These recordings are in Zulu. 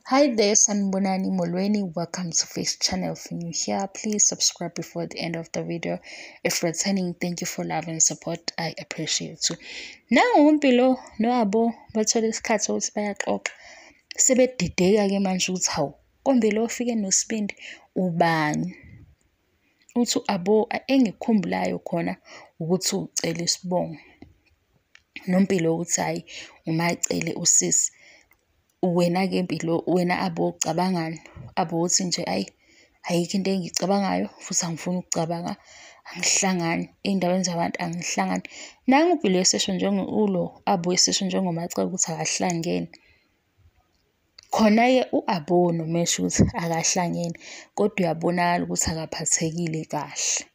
Hi there, Sanibonani Molweni. Welcome to Face Channel. If you're new here, please subscribe before the end of the video. If returning, thank you for love and support. I appreciate you. Nangu uMpilo no-Abo bathola isikhathi sokuthi bayaxoxa. Sebedideka-ke manje ukuthi hawu, kombe lo ofike noSibindi ubani? Uthi u-Abo engikukhumbulayo khona ukuthi ucela isibongo. NoMpilo ukuthi hhayi uMaCele usisi. Wena-ke Mpilo, wena Abo ucabangani? Abo uthi nje hhayi, ayikho into engiyicabangayo futhi angifuni ukucabanga, angihlangani ey'ndabeni zabantu angihlangani. Nangu uMpilo esesho ulo Abo esesho njengoMaCele ukuthi akahlangene. Khona-ke u-Abo noma esho ukuthi akahlangene kodwa uyabonakala ukuthi akaphathekile kahle.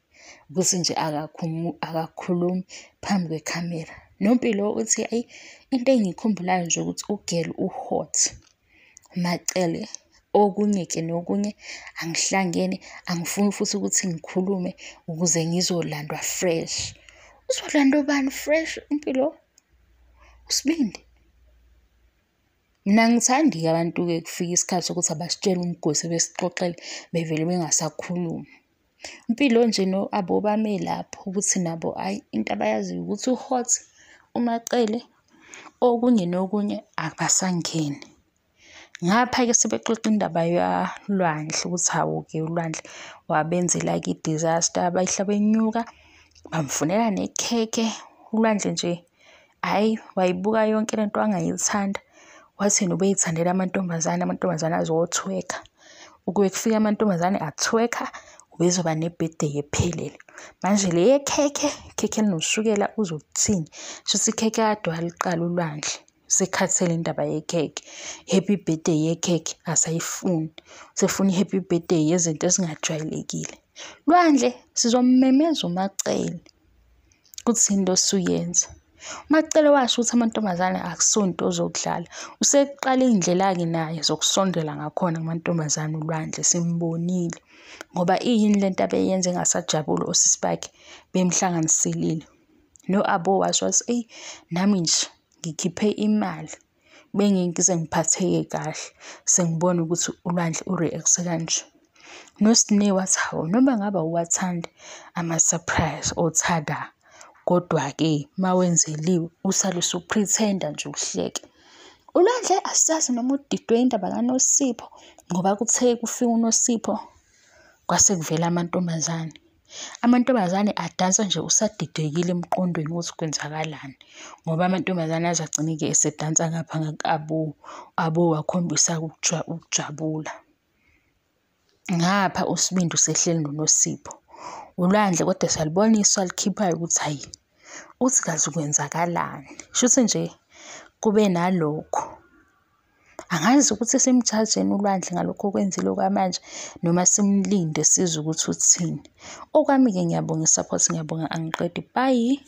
Ukuthi nje akakhulumi phambi kwekhamera. NoMpilo uthi ayi into engiyikhumbulayo nje ukuthi u-girl u-hot. MaCele okunye-ke nokunye angihlangene, angifuni futhi ukuthi ngikhulume ukuze ngizolandwa fresh. Uzolandwa ubani fresh uMpilo? USibindi? Mina angithandi-ke abantu-ke kufika isikhathi sokuthi abasitshele umgosi besixoxele bevele bengasakhulumi. Impilo nje no-Abo bame lapho ukuthi nabo hhayi into abayaziyo ukuthi u-hot uMaCele, okunye nokunye abasangeni. Ngapha-ke sebexoxa indaba yaLwandle ukuthi hawu-ke uLwandle wabenzela-ke i-disaster, bayihla benyuka bamfunela nekhekhe. ULwandle nje hhayi wayibuka yonke lento wangayithanda. Wathi yena ubeyithandela amantombazane, amantombazane azothwekha. Ukube kufika amantombazane athwekha, ubezoba ne-birthday ephelele. Manje le yekhekhe, ikhekhe elinoshukela uzothini? Shuthi ikhekhe kade waliqala uLwandle, usekhathele indaba yekhekhe. Happy birthday yekhekhe asayifuni, usefuna i-happy birthday yezinto ezingajwayelekile. Lwandle sizommemeza uMaCele ukuthi yini osuyenza. UMaCele washo ukuthi amantombazane akusonto zokudlala. Useqala iy'ndlela-ke naye zokusondela ngakhona kumantombazane uLwandle simbonile. Ngoba iyini lento abeyenza engasajabuli osisi bakhe bemhlanganiselile. No-Abo washo wathi eyi nami nje ngikhiphe imali bengingize ngiphatheke kahle sengibona ukuthi uLwandle u-react-e kanje. NoSne wathi hawu noma ngabe awuwathandi ama-surprise othanda, kodwa-ke mawenzeliwe usale usu-pretend-a nje uhleke. ULwandle asazi noma udidwe indaba kaNosipho ngoba kuthe kufika uNosipho kwase kuvela amantombazane. Amantombazane adansa nje usadidekile emqondweni ukuthi kwenzakalani ngoba amantombazane aze agcine-ke esedansa ngapha ngaku-Abo, Abo wakhombisa ukujabula. Ngapha uSibindi usehleli noNosipho. ULwandle kodwa siyalibona iso alikhiphayo ukuthi hhayi, uthi kazi kwenzakalani. Shuthi nje kube nalokho. Angazi ukuthi simjajeni uLwandle ngalokho okwenzile okwamanje noma simlinde sizwe ukuthi uthini. Okwami-ke ngiyabonga i-support, ngiyabonga angiqedi. Bye.